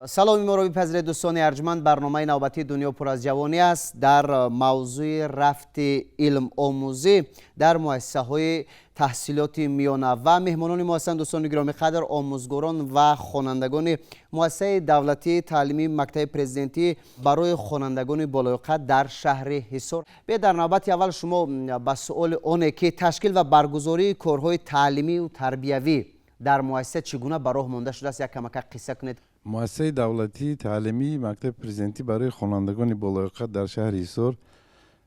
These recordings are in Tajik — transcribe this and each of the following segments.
Саломи моро бипазиред, дӯстони арҷманд. Барномаи навбатии «Дунё пур аз ҷавонӣ» аст дар мавзӯи рафти илмомӯзӣ дар муассисаҳои таҳсилоти миёна, ва меҳмонони мо ҳастанд, дӯстони гиромиқадр, омӯзгорон ва хонандагони муассисаи давлатии таълимии мактаби президентӣ барои хонандагони болаёқат дар шаҳри Ҳисор. Биед, дар навбати аввал шумо ба суоли оне, ки ташкил ва баргузории корҳои таълимию тарбиявӣ дар муассиса чӣ гуна ба роҳ монда шудааст, як камакак қисса кунед. Муассисаи давлатии таълимии мактаби президентӣ барои хонандагони болаёқат дар шаҳри Ҳисор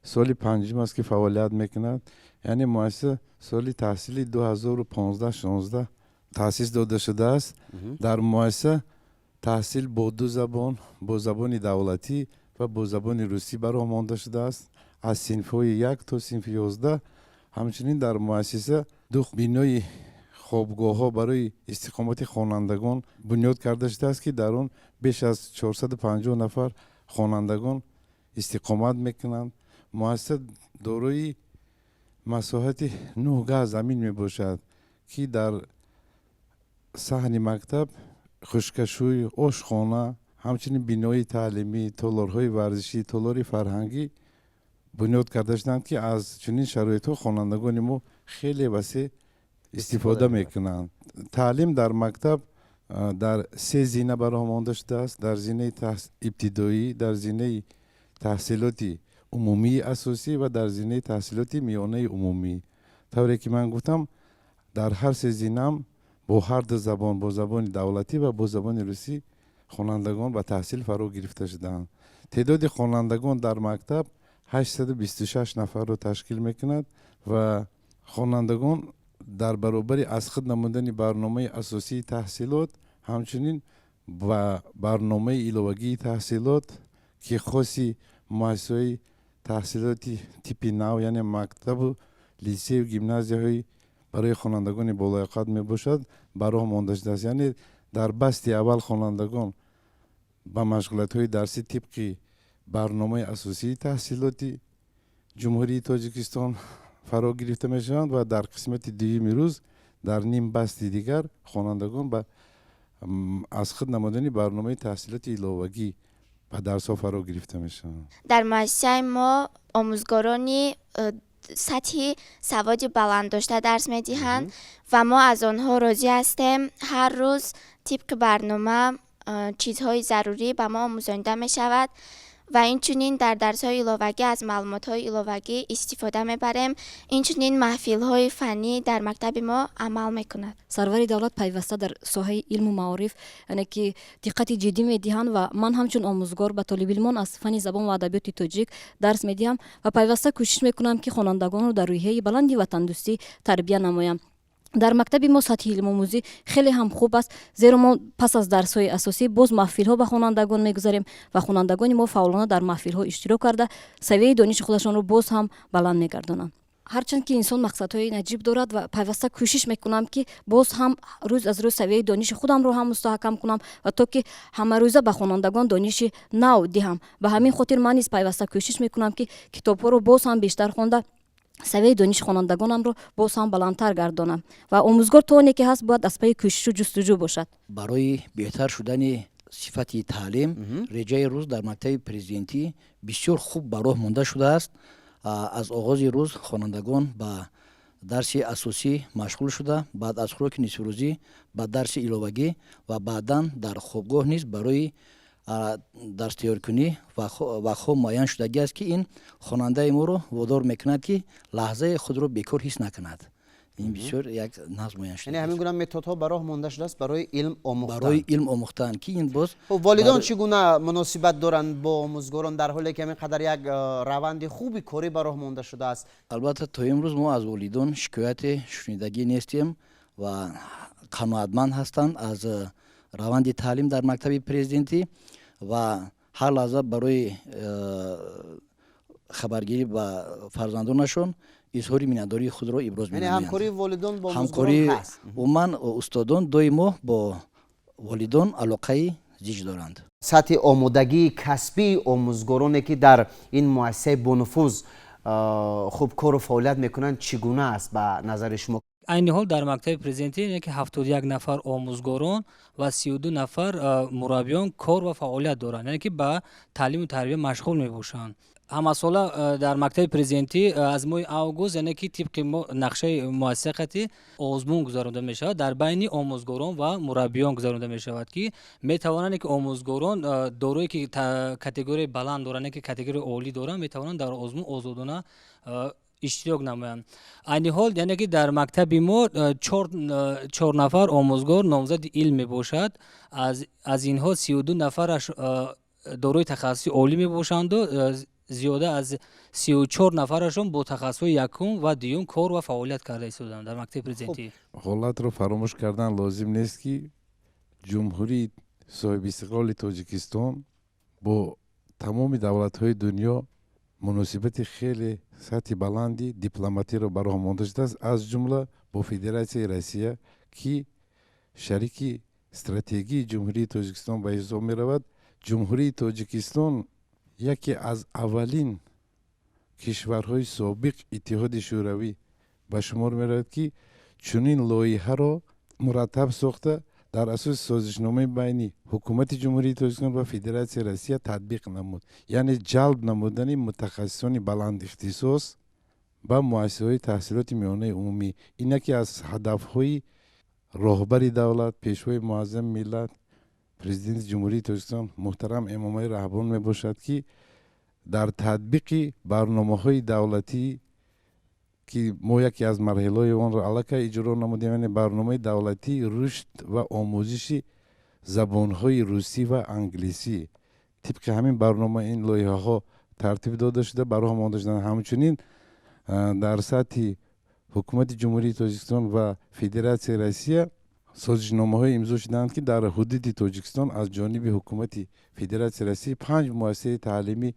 соли панҷум аст, ки фаъолият мекунад. Яъне муассиса соли таҳсили 2015-16 таъсис дода шудааст. Дар муассиса таҳсил бо ду забон, бо забони давлатӣ ва бо забони русӣ ба роҳ монда шудааст, аз синфҳои 1 то синфи 11. Ҳамчунин дар муассиса ду бинои хобгоҳҳо барои истиқомати хонандагон бунёд карда шудааст, ки дар он беш аз 450 нафар хонандагон истиқомат мекунанд. Муассиса дорои масоҳати 9 га замин мебошад, ки дар саҳни мактаб хушкашӯй, ошхона, ҳамчунин бинои таълимӣ, толорҳои варзишӣ, толори фарҳангӣ бунёд карда шуданд, ки аз чунин шароитҳо хонандагони мо хеле васеъ истифода мекунанд. Таълим дар мактаб дар се зина ба роҳ монда шудааст: дар зинаи ибтидоӣ, дар зинаи таҳсилоти умумии асосӣ ва дар зинаи таҳсилоти миёнаи умумӣ. Тавре ки ман гуфтам, дар ҳар се зинаам бо ҳар ду забон, бо забони давлатӣ ва бо забони русӣ, хонандагон ба таҳсил фаро гирифта шудаанд. Теъдоди хонандагон дар мактаб 826 нафарро ташкил мекунад ва хонандагон дар баробари аз худ намудани барномаи асосии таҳсилот, ҳамчунин ба барномаи иловагии таҳсилот, ки хоси муассисаҳои таҳсилоти типи нав, яъне мактабу литсею гимназияҳои барои хонандагони болаёқат мебошад, ба роҳ монда шудааст. Яъне дар басти аввал хонандагон ба машғулиятҳои дарсӣ тибқи барномаи асосии таҳсилоти Ҷумҳурии Тоҷикистон фаро гирифта мешаванд ва дар қисмати дуюми рӯз, дар ним басти дигар, хонандагон ба аз худ намудани барномаи таҳсилоти иловагӣ ба дарсҳо фаро гирифта мешаванд. Дар муассисаи мо омӯзгорони сатҳи саводи баланд дошта дарс медиҳанд ва мо аз онҳо розӣ ҳастем. Ҳар рӯз тибқи барнома чизҳои зарурӣ ба мо омӯзонида мешавад ва инчунин дар дарсҳои иловагӣ аз маълумотҳои иловагӣ истифода мебарем. Инчунин маҳфилҳои фаннӣ дар мактаби мо амал мекунад. Сарвари давлат пайваста дар соҳаи илму маориф, яъне ки диққати ҷиддӣ медиҳанд, ва ман ҳамчун омӯзгор ба толибилмон аз фанни забон ва адабиёти тоҷик дарс медиҳам ва пайваста кӯшиш мекунам, ки хонандагонро дар рӯҳияи баланди ватандӯстӣ тарбия намоям. Дар мактаби мо сатҳи илмомӯзӣ хеле ҳам хуб аст, зеро мо пас аз дарсҳои асосӣ боз маҳфилҳо ба хонандагон мегузарем ва хонандагони мо фаъолона дар маҳфилҳо иштирок карда, савияи дониши худашонро боз ҳам баланд мегардонанд. Ҳарчанд ки инсон мақсадҳои наҷиб дорад ва пайваста кӯшиш мекунам, ки боз ҳам рӯз аз рӯз савияи дониши худамро ҳам мустаҳкам кунам ва то ки ҳамарӯза ба хонандагон дониши нав диҳам. Ба ҳамин хотир ман низ пайваста кӯшиш мекунам, ки китобҳоро боз ҳам бештар хонда, савияи дониши хонандагонамро боз ҳам баландтар гардонам. Ва омӯзгор то оне ки ҳаст, бояд аз пайи кӯшишу ҷустуҷӯ бошад. Барои беҳтар шудани сифати таълим реҷаи рӯз дар мактаби президентӣ бисёр хуб ба роҳ монда шудааст. Аз оғози рӯз хонандагон ба дарси асосӣ машғул шуда, баъд аз хӯроки нисфирӯзӣ ба дарси иловагӣ ва баъдан дар хобгоҳ низ барои дарстайёркунӣ вақтҳо муайян шудагӣ аст, ки ин хонандаи моро водор мекунад, ки лаҳзаи худро бекор ҳис накунад. Ин бисёр як назм муайян шуда. Яъне ҳамин гуна методҳо ба роҳ монда шудааст барои илм омӯхтан. Барои илм омӯхтан, ки ин боз Хуб, волидон чӣ гуна муносибат доранд бо омӯзгорон, дар ҳоле ки ҳамин қадар як раванди хуби корӣ ба роҳ монда шудааст? Албатта, то имрӯз мо аз волидон шикояте шунидагӣ нестем ва қаноатманд ҳастанд аз раванди таълим дар мактаби президентӣ ва ҳар лаҳза барои хабаргирӣ ба фарзандонашон изҳори миннатдории худро иброз Яъне ҳамкории волидон бо ҳамкории омӯзгорон ҳаст? Умуман, устодон доимо бо волидон алоқаи зич доранд. Сатҳи омодагии касбии омӯзгороне, ки дар ин муассисаи бонуфуз хуб кору фаъолият мекунанд, чӣ гуна аст ба назари шумо? Айни ҳол дар мактаби президентӣ, яъне ки 71 нафар омӯзгорон ва 32 нафар мураббиён кор ва фаъолият доранд, яъне ки ба таълиму тарбия машғул мебошанд. Ҳамасола дар мактаби президентӣ аз моҳи август, яъне ки тибқи нақшаи муассиса қати озмун гузаронда мешавад, дар байни омӯзгорон ва мураббиён гузаронда мешавад, ки метавонанд ки омӯзгорон дорои ки категорияи баланд доранд, яъне ки категорияи олӣ доранд, метавонанд дар озмун озодона иштирок намоянд. Айни ҳол, яъне ки дар мактаби мо чор нафар омӯзгор номзади илм мебошад. Аз инҳо 32 нафараш дорои тахассуси олӣ мебошанду зиёда аз 34 нафарашон бо тахассусҳои якум ва дуюм кор ва фаъолият карда истоданд дар мактаби президентӣ. Ҳолатро фаромӯш кардан лозим нест, ки Ҷумҳурии соҳибистиқлоли Тоҷикистон бо тамоми давлатҳои дунё муносибати хеле сатҳи баланди дипломатиро ба роҳ монда шудааст, аз ҷумла бо Федератсияи Россия, ки шарики стратегии Ҷумҳурии Тоҷикистон ба ҳисоб меравад. Ҷумҳурии Тоҷикистон яке аз аввалин кишварҳои собиқ Иттиҳоди Шӯравӣ ба шумор меравад, ки чунин лоиҳаро мураттаб сохта, дар асоси созишномаи байни ҳукумати Ҷумҳурии Тоҷикистон ва Федератсияи Россия татбиқ намуд, яъне ҷалб намудани мутахассисони баландихтисос ба муассисаҳои таҳсилоти миёнаи умумӣ. Ин яке аз ҳадафҳои роҳбари давлат, Пешвои муаззами миллат, Президенти Ҷумҳурии Тоҷикистон муҳтарам Эмомалӣ Раҳмон мебошад, ки дар татбиқи барномаҳои давлатӣ, ки мо яке аз марҳилаҳои онро аллакай иҷро намудем, яъне барномаи давлатии рушд ва омӯзиши забонҳои русӣ ва англисӣ, тибқи ҳамин барнома ин лоиҳаҳо тартиб дода шуда, ба роҳ монда шуданд. Ҳамчунин дар сатҳи ҳукумати Ҷумҳурии Тоҷикистон ва Федератсияи Россия созишномаҳое имзо шуданд, ки дар ҳудуди Тоҷикистон аз ҷониби ҳукумати Федератсияи Россия панҷ муассисаи таълимӣ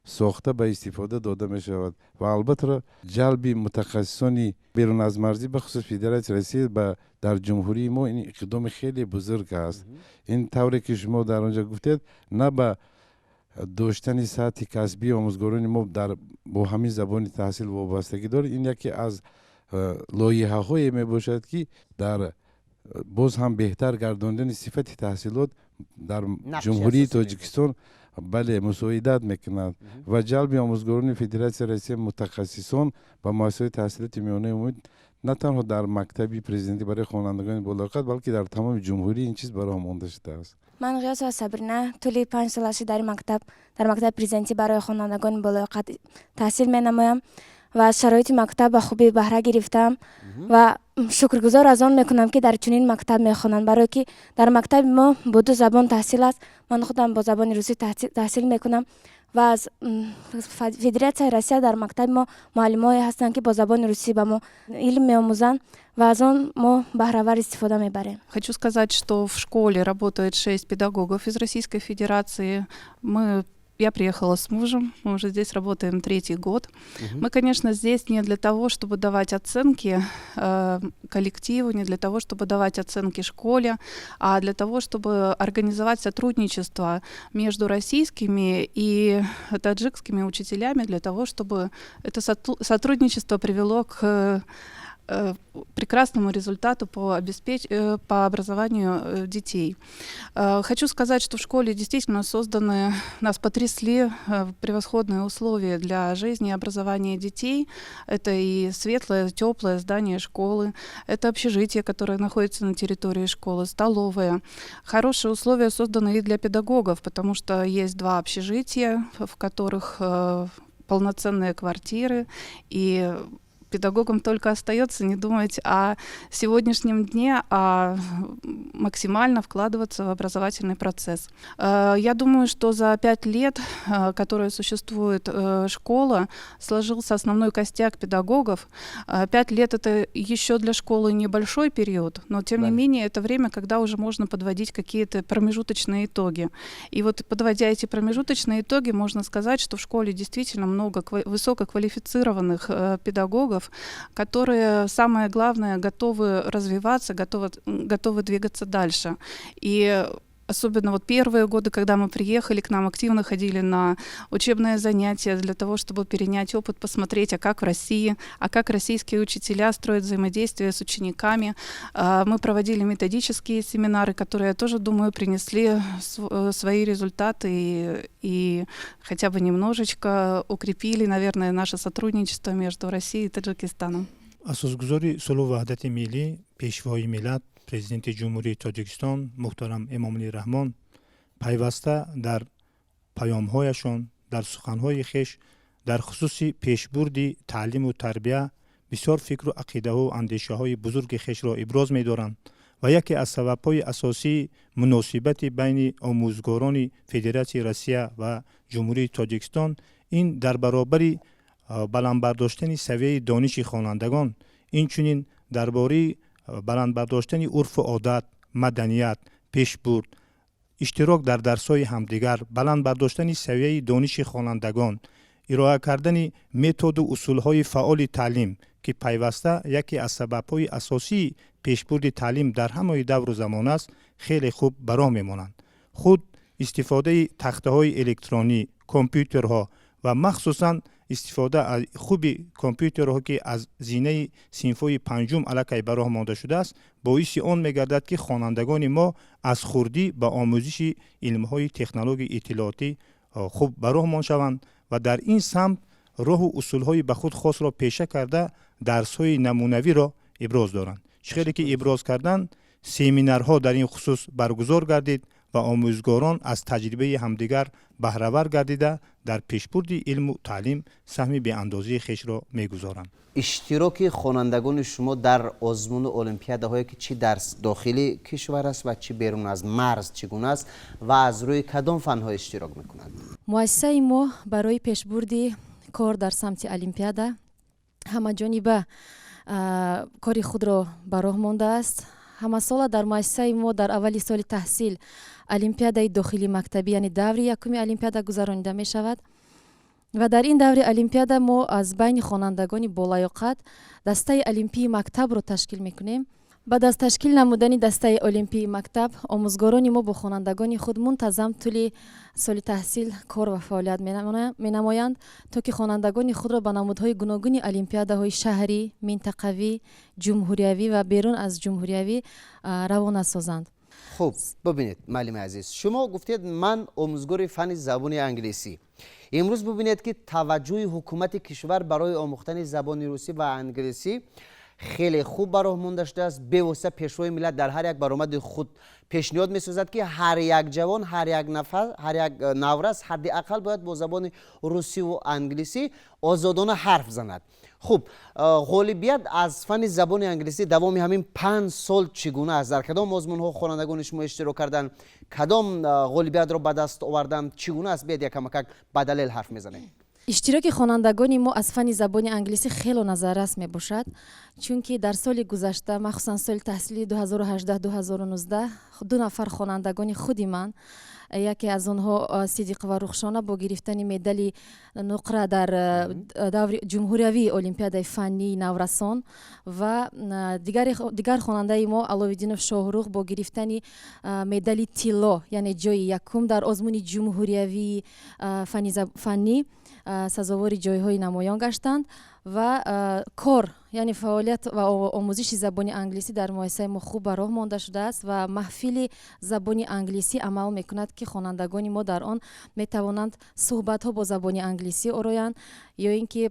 сохта, ба истифода дода мешавад. Ва албатта, ҷалби мутахассисони беруназмарзӣ, бахусус Федератсияи Россия, дар ҷумҳурии мо ин иқдоми хеле бузург аст. Ин тавре ки шумо дар он ҷо гуфтед, на ба доштани сатҳи касбии омӯзгорони мо дар бо ҳамин забони таҳсил вобастагӣ дорад. Ин яке аз лоиҳаҳое мебошад, ки дар боз ҳам беҳтар гардондани сифати таҳсилот дар Ҷумҳурии Тоҷикистон, бале, мусоидат мекунад. Ва ҷалби омӯзгорони Федератсияи Россия, мутахассисон ба муассисаҳои таҳсилоти миёнаи умумӣ на танҳо дар мактаби президентӣ барои хонандагони болоқат, балки дар тамоми ҷумҳурӣ ин чиз ба роҳ монда шудааст. Ман Ғиёсова Сабрина, тӯли 5 сол аст, дар мактаби президентӣ барои хонандагони болояқат таҳсил менамоям ва аз шароити мактаб ба хубӣ баҳра гирифтам ва шукргузор аз он мекунам, ки дар чунин мактаб мехонам, барое ки дар мактаби мо бо ду забон таҳсил аст. Ман худам бо забони русӣ таҳсил мекунам ва аз Федератсияи Россия дар мактаби мо муаллимое ҳастанд, ки бо забони русӣ ба мо илм меомӯзанд ва аз он мо баҳравар истифода мебарем. Хочу сказать, что в школе работает шесть педагогов из Российской Федерации. Мы я приехала с мужем, мы уже здесь работаем третий год. Мы, конечно, здесь не для того, чтобы давать оценки коллективу, не для того, чтобы давать оценки школе, а для того, чтобы организовать сотрудничество между российскими и таджикскими учителями, для того, чтобы это сотрудничество привело к прекрасному результату по образованию детей. Хочу сказать, что в школе действительно созданы, нас потрясли превосходные условия для жизни и образования детей. Это и светлое, теплое здание школы, это общежитие, которое находится на территории школы, столовая. Хорошие условия созданы и для педагогов, потому что есть два общежития, в которых полноценные квартиры, и педагогам только остается не думать о сегодняшнем дне, а максимально вкладываться в образовательный процесс. Я думаю, что за 5 лет, которые существует школа, сложился основной костяк педагогов. 5 лет — это еще для школы небольшой период, но тем не менее это время, когда уже можно подводить какие-то промежуточные итоги. И вот, подводя эти промежуточные итоги, можно сказать, что в школе действительно много высококвалифицированных педагогов, которые, самое главное, готовы развиваться, готовы двигаться дальше. И Особенно вот первые годы, когда мы приехали, к нам активно ходили на учебные занятия для того, чтобы перенять опыт, посмотреть, а как в России, а как российские учителя строят взаимодействие с учениками. Мы проводили методические семинары, которые, я тоже думаю, принесли свои результаты и хотя бы немножечко укрепили, наверное, наше сотрудничество между Россией и Таджикистаном. Асосгузори сулҳу ваҳдати миллӣ, Пешвои миллат, Президенти Ҷумҳурии Тоҷикистон муҳтарам Эмомалӣ Раҳмон пайваста дар паёмҳояшон, дар суханҳои хеш дар хусуси пешбурди таълиму тарбия бисёр фикру ақидаҳу андешаҳои бузурги хешро иброз медоранд ва яке аз сабабҳои асосии муносибати байни омӯзгорони Федератсияи Россия ва Ҷумҳурии Тоҷикистон ин дар баробари баланд бардоштани савияи дониши хонандагон, инчунин дар бораи баланд бардоштани урфу одат, маданият, пешбурд, иштирок дар дарсҳои ҳамдигар, баланд бардоштани савияи дониши хонандагон, ироа кардани методу усулҳои фаъоли таълим, ки пайваста яке аз сабабҳои асосии пешбурди таълим дар ҳамаи давру замон аст, хеле хуб ба роҳ мемонанд. Худ истифодаи тахтаҳои электронӣ, компютерҳо ва махсусан истифода аз хуби компютерҳо, ки аз зинаи синфҳои панҷум аллакай ба роҳ монда шудааст, боиси он мегардад, ки хонандагони мо аз хурдӣ ба омӯзиши илмҳои технологияи иттилоотӣ хуб ба роҳ мон шаванд ва дар ин самт роҳу усулҳои ба худ хосро пеша карда, дарсҳои намунавиро иброз доранд. Чӣ хеле ки иброз карданд, семинарҳо дар ин хусус баргузор гардид ва омӯзгорон аз таҷрибаи ҳамдигар баҳравар гардида, дар пешбурди илму таълим саҳми беандозаи хешро мегузоранд. Иштироки хонандагони шумо дар озмуну олимпиадаҳое, ки чӣ дар дохили кишвар аст ва чӣ берун аз марз, чӣ гуна аст ва аз рӯи кадом фанҳо иштирок мекунанд? Муассисаи мо барои пешбурди кор дар самти олимпиада ҳамаҷониба кори худро ба роҳ мондааст. Ҳамасола дар муассисаи мо дар аввали соли таҳсил олимпиадаи дохилии мактабӣ, яъне даври якуми олимпиада гузаронида мешавад ва дар ин даври олимпиада мо аз байни хонандагони болаёқат дастаи олимпии мактабро ташкил мекунем. Баъд аз ташкил намудани дастаи олимпии мактаб, омӯзгорони мо бо хонандагони худ мунтазам тӯли соли таҳсил кор ва фаъолият менамоянд, то ки хонандагони худро ба намудҳои гуногуни олимпиадаҳои шаҳрӣ, минтақавӣ, ҷумҳуриявӣ ва берун аз ҷумҳуриявӣ равона созанд. Хуб, бубинед, муаллими азиз, шумо гуфтед, ман омӯзгори фани забони англисӣ. Имрӯз бубинед, ки таваҷҷӯҳи ҳукумати кишвар барои омӯхтани забони русӣ ва англисӣ хеле хуб ба роҳ монда шудааст. Бевосита Пешвои миллат дар ҳар як баромади худ пешниҳод месозад, ки ҳар як ҷавон, ҳар як нафар, ҳар як наврас ҳадди ақал бояд бо забони русиву англисӣ озодона ҳарф занад. Хуб, ғолибият аз фани забони англисӣ давоми ҳамин 5 сол чӣ гуна аст? Дар кадом озмунҳо хонандагони шумо иштирок карданд, кадом ғолибиятро ба даст оварданд, чӣ гуна аст? Биед, якамакак ба далел ҳарф мезанем. Иштироки хонандагони мо аз фани забони англисӣ хело назаррас мебошад, чунки дар соли гузашта, махсусан соли таҳсили 2018-2019, ду нафар хонандагони худи ман, яке аз онҳо Сидиқова Рухшона, бо гирифтани медали нуқра дар даври ҷумҳуриявии олимпиадаи фаннии наврасон ва дигар хонандаи мо Аловиддинов Шоҳрух бо гирифтани медали тилло, яъне ҷои якум дар озмуни ҷумҳуриявии фаннӣ сазовори ҷойҳои намоён гаштанд. Ва кор, яъне фаъолият ва омӯзиши забони англисӣ дар муассисаи мо хуб ба роҳ монда шудааст ва маҳфили забони англисӣ амал мекунад, ки хонандагони мо дар он метавонанд суҳбатҳо бо забони англисӣ ороянд ё ин ки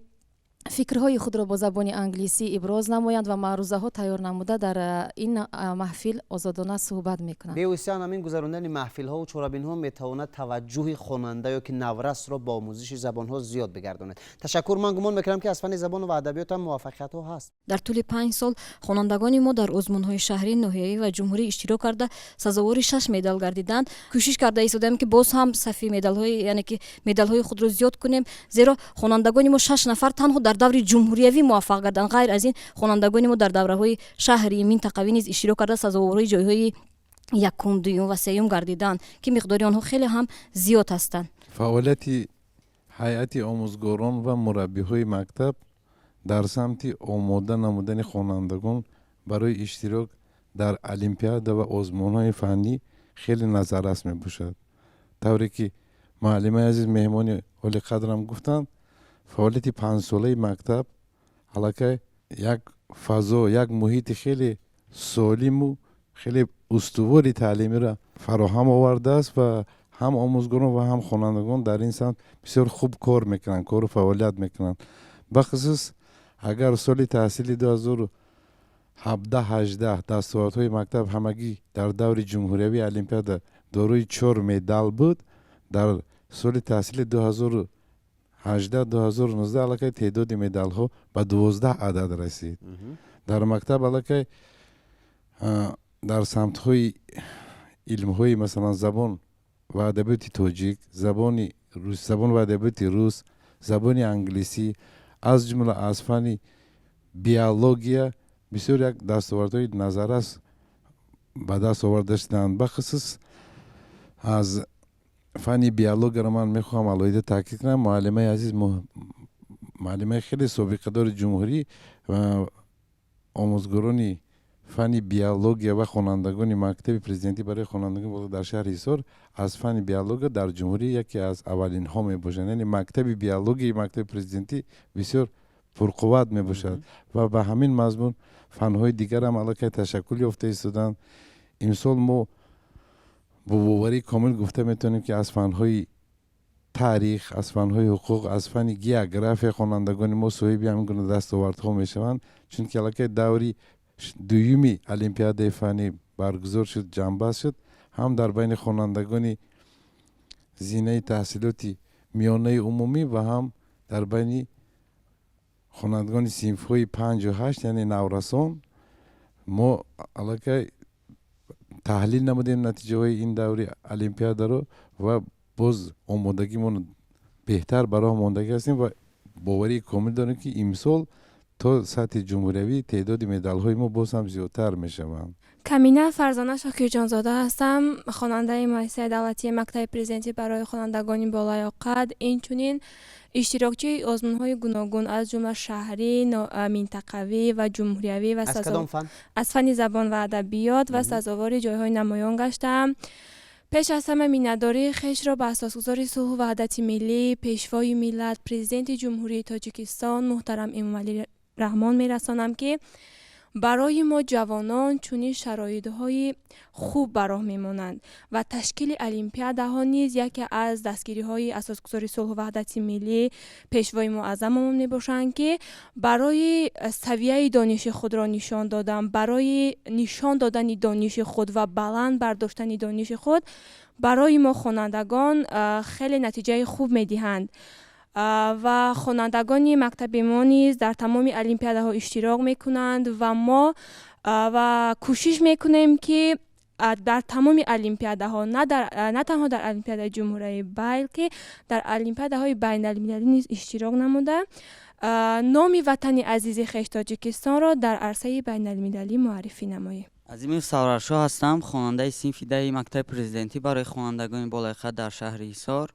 фикрҳои худро бо забони англисӣ иброз намоянд ва маърузаҳо тайёр намуда, дар ин маҳфил озодона суҳбат мекунанд. Бевосита ҳамин гузарондани маҳфилҳову чорабинҳо метавонад таваҷҷӯҳи хонанда ё ки наврасро ба омӯзиши забонҳо зиёд бигардонад. Ташаккур. Ман гумон мекунам, ки аз фани забону ва адабиёт ҳам муваффақиятҳо ҳаст. Дар тӯли 5 сол хонандагони мо дар озмунҳои шаҳрӣ, ноҳиявӣ ва ҷумҳурӣ иштирок карда, сазовори шаш медал гардиданд. Кӯшиш карда истодаем, ки боз ҳам сафи медалҳои, яъне ки медалҳои худро зиёд кунем, зеро хонандагони мо шаш нафар танҳо дар даври ҷумҳуриявӣ муваффақ гарданд. Ғайр аз ин, хонандагони мо дар давраҳои шаҳрӣ, минтақавӣ низ иштирок карда, сазоворҳои ҷойҳои якум, дуюм ва сеюм гардиданд, ки миқдори онҳо хеле ҳам зиёд ҳастанд. Фаъолияти ҳайати омӯзгорон ва мураббиҳои мактаб дар самти омода намудани хонандагон барои иштирок дар олимпиада ва озмунҳои фаннӣ Хеле назаррас мебошад. Тавре ки муаллимаи азиз, меҳмони олиқадрам гуфтанд, фаъолияти панҷсолаи мактаб аллакай як фазо, як муҳити хеле солиму хеле устувори таълимиро фароҳам овардааст ва ҳам омӯзгорон ва ҳам хонандагон дар ин самт бисёр хуб кор мекунанд, кору фаъолият мекунанд. Бахусус агар соли таҳсили 2017-18 дастовардҳои мактаб ҳамагӣ дар даври ҷумҳуриявии олимпиада дорои чор медал буд, дар соли таҳсили 2018-2019 аллакай теъдоди медалҳо ба 12 адад расид. Дар мактаб аллакай дар самтҳои илмҳои, масалан, забон ва адабиёти тоҷик, забони забон ва адабиёти рус, забони англисӣ, аз ҷумла аз фанни биология бисёр як дастовардҳои назаррас ба даст оварда шуданд. Бахусус аз фанни биологияро ман мехоҳам алоҳида таъкид кунам. Муаллимаи азиз, муаллимаи хеле собиқадори ҷумҳурӣ, омӯзгорони фанни биология ва хонандагони мактаби президентӣ барои хонандагон дар шаҳри Ҳисор аз фанни биология дар ҷумҳурӣ яке аз аввалинҳо мебошанд. Яъне мактаби биологияи мактаби президентӣ бисёр пурқувват мебошад ва ба ҳамин мазмун фанҳои дигарам аллакай ташаккул ёфта истоданд. Имсол мо бо боварии комил гуфта метавонем, ки аз фанҳои таърих, аз фанҳои ҳуқуқ, аз фанни география хонандагони мо соҳиби ҳамин гуна дастовардҳо мешаванд, чунки аллакай даври дуюми олимпиадаи фаннӣ баргузор шуд, ҷамъбаст шуд. Ҳам дар байни хонандагони зинаи таҳсилоти миёнаи умумӣ ва ҳам дар байни хонандагони синфҳои панҷу ҳашт, яъне наврасон, мо аллакай таҳлил намудем натиҷаҳои ин даври олимпиадаро ва боз омодагимон беҳтар ба роҳ мондагӣ ҳастем ва боварии комил дорем, ки имсол то сатҳи ҷумҳуриявӣ теъдоди медалҳои мо боз ҳам зиёдтар мешаванд. Камина Фарзона Шокирҷонзода ҳастам, хонандаи муассисаи давлатии мактаби президентӣ барои хонандагони болаёқат, инчунин иштирокчии озмунҳои гуногун, аз ҷумла шаҳрӣ, минтақавӣ ва ҷумҳуриявӣ ва аз фанни забон ва адабиёт ва сазовори ҷойҳои намоён гаштаам. Пеш аз ҳама миннатдории хешро ба асосгузори сулҳу ваҳдати миллӣ, пешвои миллат, Президенти Ҷумҳурии Тоҷикистон муҳтарам Эмомалӣ Раҳмон мерасонам, ки барои мо ҷавонон чунин шароитҳои хуб ба роҳ мемонанд ва ташкили олимпиадаҳо низ яке аз дастгириҳои асосгузори сулҳу ваҳдати миллӣ, пешвои муаззамамон мебошанд, ки барои савияи дониши худро нишон додан, барои нишон додани дониши худ ва баланд бардоштани дониши худ барои мо хонандагон хеле натиҷаи хуб медиҳанд. Ва хонандагони мактаби мо низ дар тамоми олимпиадаҳо иштирок мекунанд ва мо ва кӯшиш мекунем, ки дар тамоми олимпиадаҳо, на танҳо дар олимпиадаи ҷумҳуриявӣ, балки дар олимпиадаҳои байналмилалӣ низ иштирок намуда, номи ватани азизи хеш Тоҷикистонро дар арсаи байналмилалӣ муаррифӣ намоем. Азимов Савраршоҳ ҳастам, хонандаи синфи 10-и мактаби президентӣ барои хонандагони болаёқат дар шаҳри Ҳисор.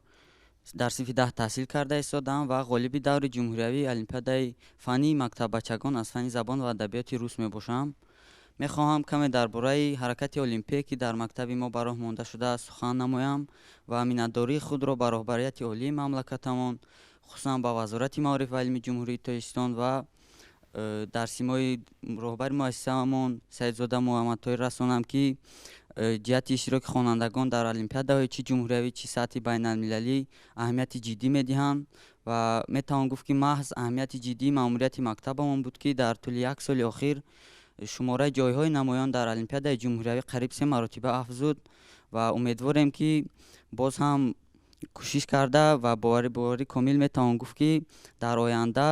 Дар синфи 10 таҳсил карда истодам ва ғолиби даври ҷумҳуриявии олимпиадаи фаннии мактаббачагон аз фанни забон ва адабиёти рус мебошам. Мехоҳам каме дар бораи ҳаракати олимпия, ки дар мактаби мо ба роҳ монда шудааст, сухан намоям ва миннатдории худро ба роҳбарияти олии мамлакатамон, хусусан ба Вазорати маориф ва илми Ҷумҳурии Тоҷикистон ва дар симои роҳбари муассисаамон Саидзода Муҳаммадтоир расонам, ки ҷиҳати иштироки хонандагон дар олимпиадаҳои чӣ ҷумҳуриявӣ, чӣ сатҳи байналмилалӣ аҳамияти ҷиддӣ медиҳанд. Ва метавон гуфт, ки маҳз аҳамияти ҷиддии маъмурияти мактабамон буд, ки дар тӯли як соли охир шумораи ҷойҳои намоён дар олимпиадаи ҷумҳуриявӣ қариб се маротиба афзуд. Ва умедворем, ки боз ҳам кӯшиш карда ва боварӣ комил метавон гуфт, ки дар оянда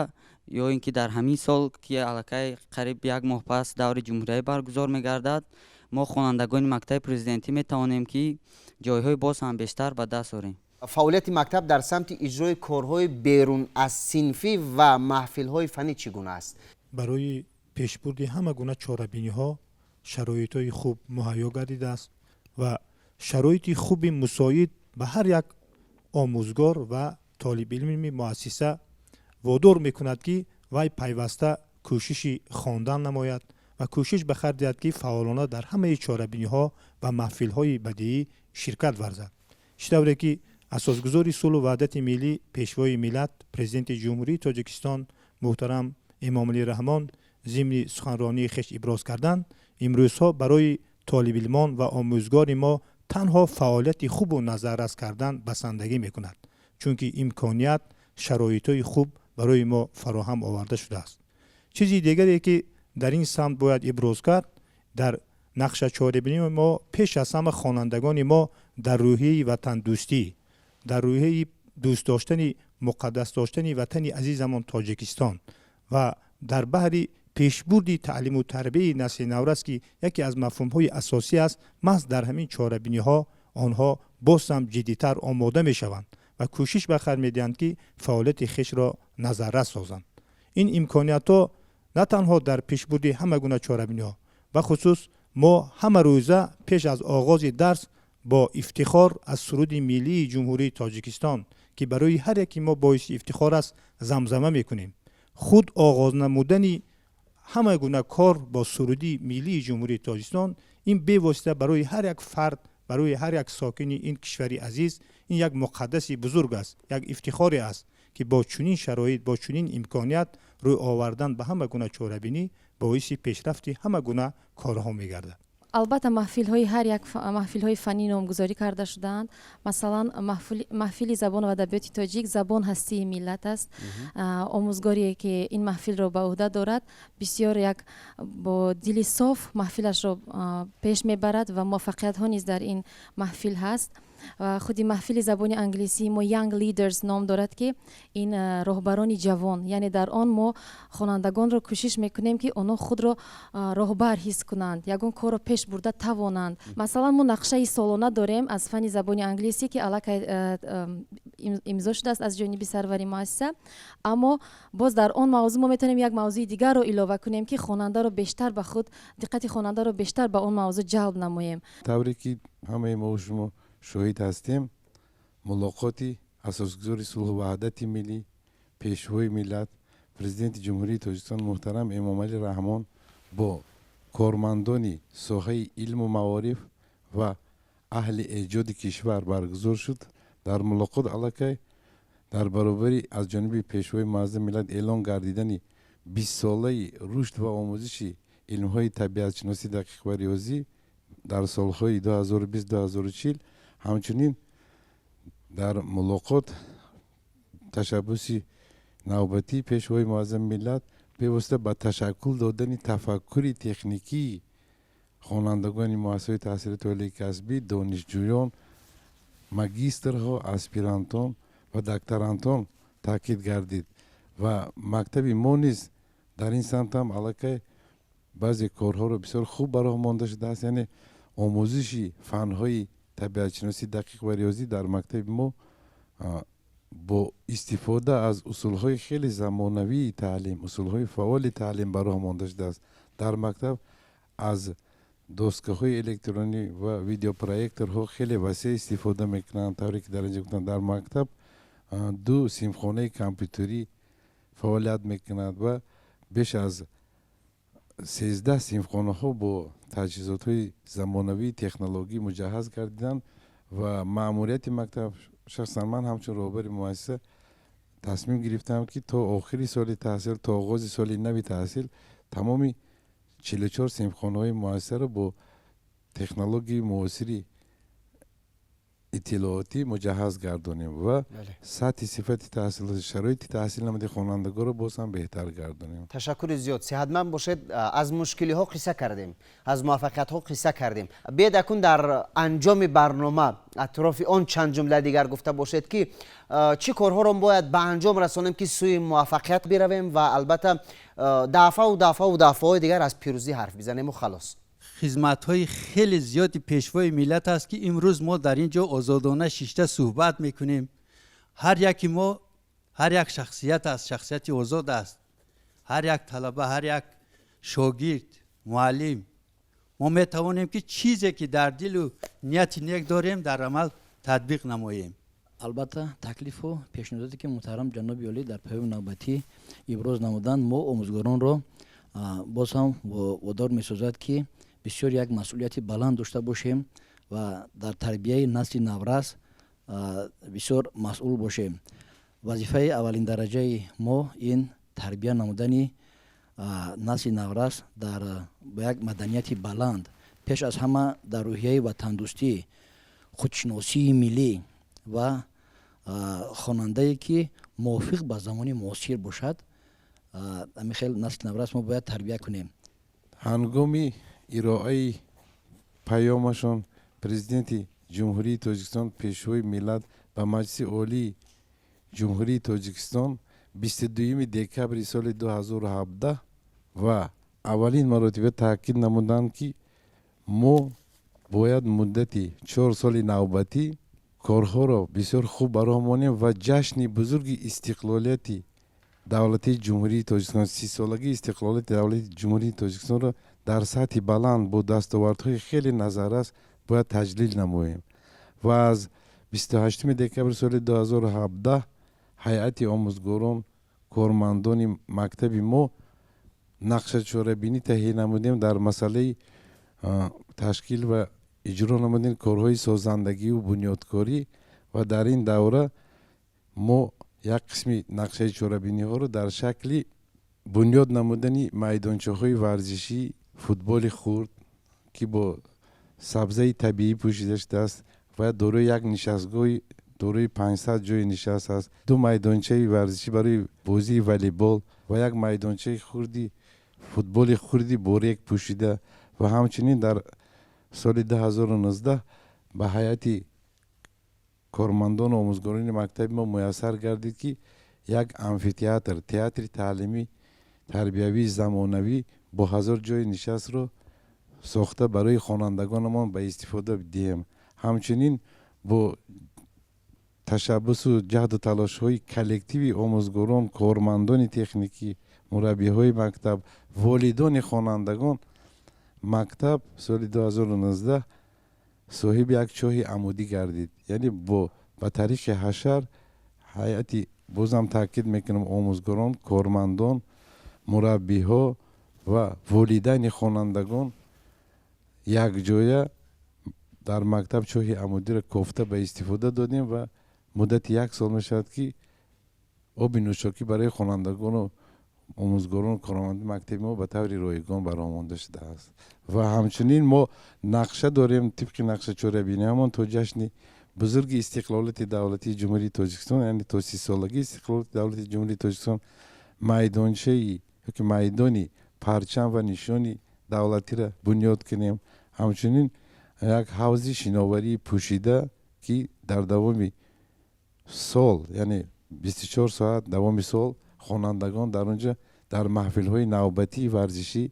ё ин ки дар ҳамин сол, ки аллакай қариб як моҳ пас даври ҷумҳуриявӣ баргузор мегардад, мо хонандагони мактаби президентӣ метавонем, ки ҷойҳои боз ҳам бештар ба даст орем. Фаъолияти мактаб дар самти иҷрои корҳои берун аз синфӣ ва маҳфилҳои фаннӣ чӣ гуна аст? Барои пешбурди ҳама гуна чорабиниҳо шароитҳои хуб муҳайё гардидааст ва шароити хуби мусоид ба ҳар як омӯзгор ва толибилми муассиса водор мекунад, ки вай пайваста кӯшиши хондан намояд. Ва кӯшиш ба харҷ диҳад, ки фаъолона дар ҳамаи чорабиниҳо ва маҳфилҳои бадиӣ ширкат варзад. Чӣ тавре ки асосгузори сулҳу ваҳдати миллӣ, Пешвои миллат, Президенти Ҷумҳурии Тоҷикистон муҳтарам Эмомалӣ Раҳмон зимни суханронии хеш иброз карданд, имрӯзҳо барои толибилмон ва омӯзгори мо танҳо фаъолияти хубу назаррас кардан басандагӣ мекунад, чунки имконият, шароитҳои хуб барои мо фароҳам оварда шудааст. Чизи дигаре, ки дар ин самт бояд иброз кард, дар нақша чорабинии мо пеш аз ҳама хонандагони мо дар рӯҳияи ватандӯстӣ, дар рӯҳияи дӯст доштани, муқаддас доштани ватани азизамон Тоҷикистон ва дар баҳри пешбурди таълиму тарбияи насли наврас, ки яке аз мафҳумҳои асосӣ аст, маҳз дар ҳамин чорабиниҳо онҳо боз ҳам ҷиддитар омода мешаванд ва кӯшиш ба харҷ медиҳанд, ки фаъолияти хешро назаррас созанд. Ин имкониятҳо на танҳо дар пешбурди ҳама гуна чорабиниҳо, бахусус мо ҳама рӯза пеш аз оғози дарс бо ифтихор аз суруди миллии Ҷумҳурии Тоҷикистон, ки барои ҳар яки мо боиси ифтихор аст, замзама мекунем. Худ оғоз намудани ҳама гуна кор бо суруди миллии Ҷумҳурии Тоҷикистон, ин бевосита барои ҳар як фард, барои ҳар як сокини ин кишвари азиз ин як муқаддаси бузург аст, як ифтихоре аст, ки бо чунин шароит, бо чунин имконият рӯй овардан ба ҳама гуна чорабинӣ боиси пешрафти ҳама гуна корҳо мегардад. Албатта, маҳфилҳои ҳар як маҳфилҳои фаннӣ номгузорӣ карда шудаанд. Масалан, маҳфили забон ва адабиёти тоҷик «Забон ҳастии миллат аст». Омӯзгоре, ки ин маҳфилро ба ӯҳда дорад, бисёр як бо дили соф маҳфилашро пеш мебарад ва муваффақиятҳо низ дар ин маҳфил ҳаст. Ва худи маҳфили забони англисии мо Young Leaders ном дорад, ки ин роҳбарони ҷавон, яъне дар он мо хонандагонро кӯшиш мекунем, ки онҳо худро роҳбар ҳис кунанд, ягон корро пеш бурда тавонанд. Масалан, мо нақшаи солона дорем аз фанни забони англисӣ, ки аллакай имзо шудааст аз ҷониби сарвари муассиса, аммо боз дар он мавзӯъ мо метавонем як мавзӯи дигарро илова кунем, ки хонандаро бештар ба худ, диққати хонандаро бештар ба он мавзӯъ ҷалб намоем. Тавре ки ҳамаи мо шумо шоҳид ҳастем, мулоқоти асосгузори сулҳу ваҳдати миллӣ, Пешвои миллат, Президенти Ҷумҳурии Тоҷикистон муҳтарам Эмомалӣ Раҳмон бо кормандони соҳаи илму маориф ва аҳли эҷоди кишвар баргузор шуд. Дар мулоқот аллакай дар баробари аз ҷониби Пешвои муаззами миллат эълон гардидани 20-солаи рушд ва омӯзиши илмҳои табиатшиносӣ, дақиқ ва риёзӣ дар солҳои 2020-2040, ҳамчунин дар мулоқот ташаббуси навбатии Пешвои муаззами миллат бевосита ба ташаккул додани тафаккури техникии хонандагони муассисаҳои таҳсилоти олии касбӣ, донишҷӯён, магистрҳо, аспирантон ва докторантон таъкид гардид. Ва мактаби мо низ дар ин самт ҳам аллакай баъзе корҳоро бисёр хуб ба роҳ монда шудааст, яъне омӯзиши фанҳои табиатшиносӣ, дақиқ ва риёзӣ дар мактаби мо бо истифода аз усулҳои хеле замонавии таълим, усулҳои фаъоли таълим ба роҳ монда шудааст. Дар мактаб аз доскаҳои электронӣ ва видеопроекторҳо хеле васеъ истифода мекунанд. Тавре ки дар инҷо гуфтанд, дар мактаб ду синфхонаи компютерӣ фаъолият мекунад ва беш аз 13 синфхонаҳо бо таҷҳизотҳои замонавии технологӣ муҷаҳҳаз гардиданд. Ва маъмурияти мактаб, шахсан ман ҳамчун роҳбари муассиса тасмим гирифтам, ки то охири соли таҳсил, то оғози соли нави таҳсил тамоми 44 синфхонаҳои муассисаро бо технологияи муосири иттилоотӣ муҷаҳҳаз гардонем ва сатҳи сифати таҳсил, шароити таҳсил намуди хонандагонро боз ҳам беҳтар гардонем. Ташаккури зиёд, сиҳатманд бошед. Аз мушкилиҳо қисса кардем, аз муваффақиятҳо қисса кардем. Биед, акун дар анҷоми барнома атрофи он чанд ҷумла дигар гуфта бошед, ки чӣ корҳоро бояд ба анҷом расонем, ки сӯи муваффақият биравем ва албатта дафъаву дафъаву дафъаҳои дигар аз пирӯзӣ ҳарф бизанему халос. Хизматҳои хеле зиёди Пешвои миллат аст, ки имрӯз мо дар ин ҷо озодона шишта суҳбат мекунем. Ҳар яки мо, ҳар як шахсият аст, шахсияти озод аст. Ҳар як талаба, ҳар як шогирд, муаллим, мо метавонем, ки чизе ки дар дилу нияти нек дорем, дар амал татбиқ намоем. Албатта, таклифу пешниҳодоте, ки муҳтарам ҷаноби олӣ дар паёми навбатӣ иброз намуданд, мо омӯзгоронро Боз ҳам водор месозад, ки бисёр як масъулияти баланд дошта бошем ва дар тарбияи насли наврас бисёр масъул бошем. Вазифаи аввалиндараҷаи мо ин тарбия намудани насли наврас дар бо як маданияти баланд, пеш аз ҳама дар рӯҳияи ватандӯстӣ, худшиносии миллӣ ва хонандае, ки мувофиқ ба замони муосир бошад. Ҳамин хел насли наврас мо бояд тарбия кунем. Ҳангоми ироаи паёмашон Президенти Ҷумҳурии Тоҷикистон, Пешвои миллат ба Маҷлиси Олии Ҷумҳурии Тоҷикистон 22 декабри соли 2017 ва аввалин маротиба таъкид намуданд, ки мо бояд муддати 4 соли навбатӣ корҳоро бисёр хуб ба роҳ монем ва ҷашни бузурги истиқлолияти давлатии Ҷумҳурии Тоҷикистон, 30-солагии истиқлолияти давлатии Ҷумҳурии Тоҷикистонро дар сатҳи баланд бо дастовардҳои хеле назаррас бояд таҷлил намоем. Ва аз 28 декабри соли 2017 ҳайати омӯзгорон, кормандони мактаби мо нақшачорабинӣ таҳия намудем дар масъалаи ташкил ва иҷро намудем корҳои созандагиву бунёдкорӣ. Ва дар ин давра мо як қисми нақшаи чорабиниҳоро дар шакли бунёд намудани майдончаҳои варзишӣ, футболи хурд, ки бо сабзаи табиӣ пӯшида шудааст ва дорои як нишастгоҳи дорои 500 ҷои нишаст аст, ду майдончаи варзишӣ барои бозии волейбол ва як майдончаи хурди футболи хурди бо рег пӯшида. Ва ҳамчунин дар соли 2019 ба ҳайати кормандону омӯзгорони мактаби мо муяссар гардид, ки як амфитеатр, театри таълимӣ тарбиявии замонавӣ бо 1000 ҷои нишастро сохта барои хонандагонамон ба истифода диҳем. Ҳамчунин бо ташаббусу ҷаҳду талошҳои коллективи омӯзгорон, кормандони техникӣ, мураббиҳои мактаб, волидони хонандагон мактаб соли 2019 соҳиби як чоҳи амудӣ гардид. Яъне бо ба тариқи ҳашар ҳайати, бозам таъкид мекунам, омӯзгорон, кормандон, мураббиҳо ва волидайни хонандагон якҷоя дар мактаб чоҳи амудиро кофта ба истифода додем ва муддати як сол мешавад, ки оби нӯшокӣ барои хонандагону омӯзгорону кормандони мактаби мо ба таври ройгон ба роҳ монда шудааст. Ва ҳамчунин мо нақша дорем, тибқи нақша чорабиниҳамон то ҷашни бузурги истиқлолияти давлатии Ҷумҳурии Тоҷикистон, яъне то 30-солагии истиқлолияти давлатии Ҷумҳурии Тоҷикистон, майдончаи ёки майдони парчам ва нишони давлатиро бунёд кунем. Ҳамчунин як ҳавзи шиноварии пӯшида, ки дар давоми сол, яъне 24 соат давоми сол хонандагон дар он ҷо дар маҳфилҳои навбатии варзишӣ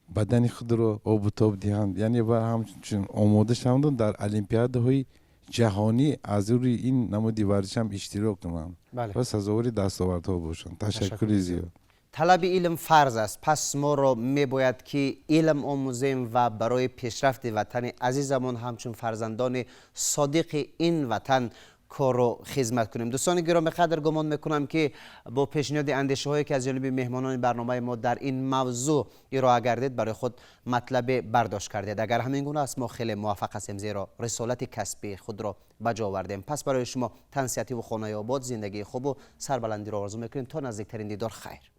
бадани худро обу тоб диҳанд, яъне ва ҳамчун омода шаванд, дар олимпиадаҳои ҷаҳонӣ аз рӯи ин намуди варзишам иштирок кунанд ва сазовори дастовардҳо бошанд. Ташаккури зиёд. Талаби илм фарз аст. Пас моро мебояд, ки илм омӯзем ва барои пешрафти ватани азизамон ҳамчун фарзандони содиқи ин ватан корро хизмат кунем. Дӯстони гиромӣ қадр, гумон мекунам, ки бо пешниҳоди андешаҳое, ки аз ҷониби меҳмонони барномаи мо дар ин мавзӯъ ироа гардид, барои худ матлабе бардошт кардед. Агар ҳамин гуна аст, мо хеле муваффақ ҳастем, зеро рисолати касбии худро ба ҷо овардем. Пас барои шумо тансиҳативу хонаи обод, зиндагии хубу сарбаландиро орзу мекунем. То наздиктарин дидор, хайр.